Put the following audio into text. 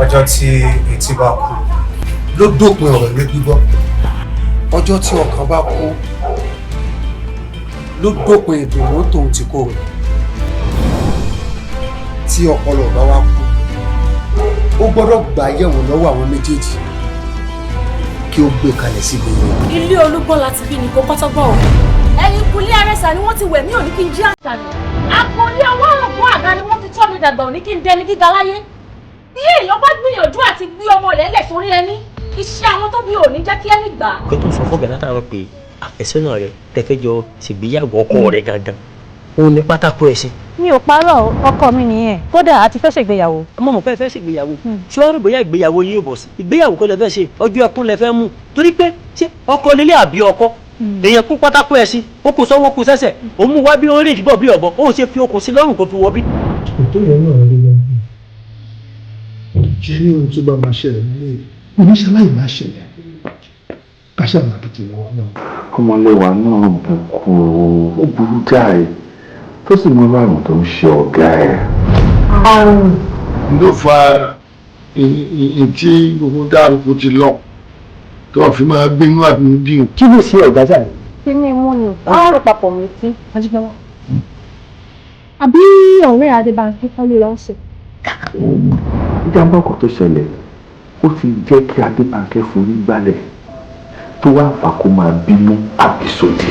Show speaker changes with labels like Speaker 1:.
Speaker 1: Ọjọ́ tí etí bá kú
Speaker 2: ló dópin ọ̀rọ̀ ní gbígbọ́. Ọjọ́ tí ọkàn bá kú ló dópin ìdùnnú tòun ti kó rẹ̀. Tí ọpọlọ bá wá kú, ó gbọ́dọ̀ gbà yẹ̀wò lọ́wọ́ àwọn méjèèjì kí ó gbé kalẹ̀ síbi rẹ̀.
Speaker 3: Ilé olúgbọ́n láti bí ni kò kọ́tọ́gbọ́n o. Ẹ̀yìn kùlé arẹsà ni wọ́n ti wẹ̀ mí, òní kí n jí àṣà mi. Àkọlé ọwọ́ ọ̀gbọ́n àga ni wọ́n ti tọ́ mi dàgbà, òní kí n dẹni gíga láyé. Bí èèyàn bá gbìyànjú àti gbé ọmọ rẹ̀ lẹ̀ sórí ẹni, iṣẹ́ àwọn tó bí òní jẹ́ kí ẹni gbà.
Speaker 4: Pé tó sọ fún ọ̀gá látàárọ̀ pé àfẹ́sọ́nà rẹ tẹ́fẹ́ jọ ṣègbéyàwó, ọkọ rẹ gangan òun ní pátákó ẹ̀sìn.
Speaker 5: Mi ò parọ́, ọkọ mi nìyẹn. Kódà a ti fẹ́ ṣègbéyàwó.
Speaker 4: Ọmọ mọ̀ pé ẹ fẹ́ ṣègbéyàwó. Ṣé wàá rò bóyá ìgbéyàwó yín ò bọ̀ sí? Ìgbéyàwó kọ́ lẹ fẹ́ ṣe, ọjọ́ ẹkún lẹ fẹ́ mú, torí pé ṣé ọkọ lélẹ̀ àbí ọkọ èèyàn kú pátákó ẹ̀sìn, ó kù sọ́wọ́, kù sẹ́sẹ̀, òun mú wá bí ó ń rìn bọ̀ bí ọ̀bọ, ó ṣe fi okùn sí lọ́rùn kó fi wọ bí.
Speaker 6: Ètò yẹn náà ló lọ ṣe ní ohun tó bá máa ṣẹlẹ̀ nílé oníṣẹ́ máa ṣẹlẹ̀ káṣá máa fi tìlọ́wọ́ náà.
Speaker 7: Ọmọlẹ́wà náà bùkù, ó burú jáì, tó sì mọ àrùn tó ń ṣe ọ̀gá ẹ̀.
Speaker 6: Àrùn
Speaker 8: ló fa ìtí gbogbo dárúkú ti lọ tó fi máa bínú àbí dín.
Speaker 4: Kí ló ṣe ọ̀gá sáà?
Speaker 5: Kí ni imú ni á rò papọ̀ mi tí. Àbí ọ̀rẹ́ Adébánkẹ́ kọ́ ló lọ ń ṣe?
Speaker 7: Ìjàmbá ọkọ̀ tó ṣẹlẹ̀, ó ti jẹ́ kí Adébánkẹ́ forí gbálẹ̀, tó wá fà kó máa bínú àbísódì.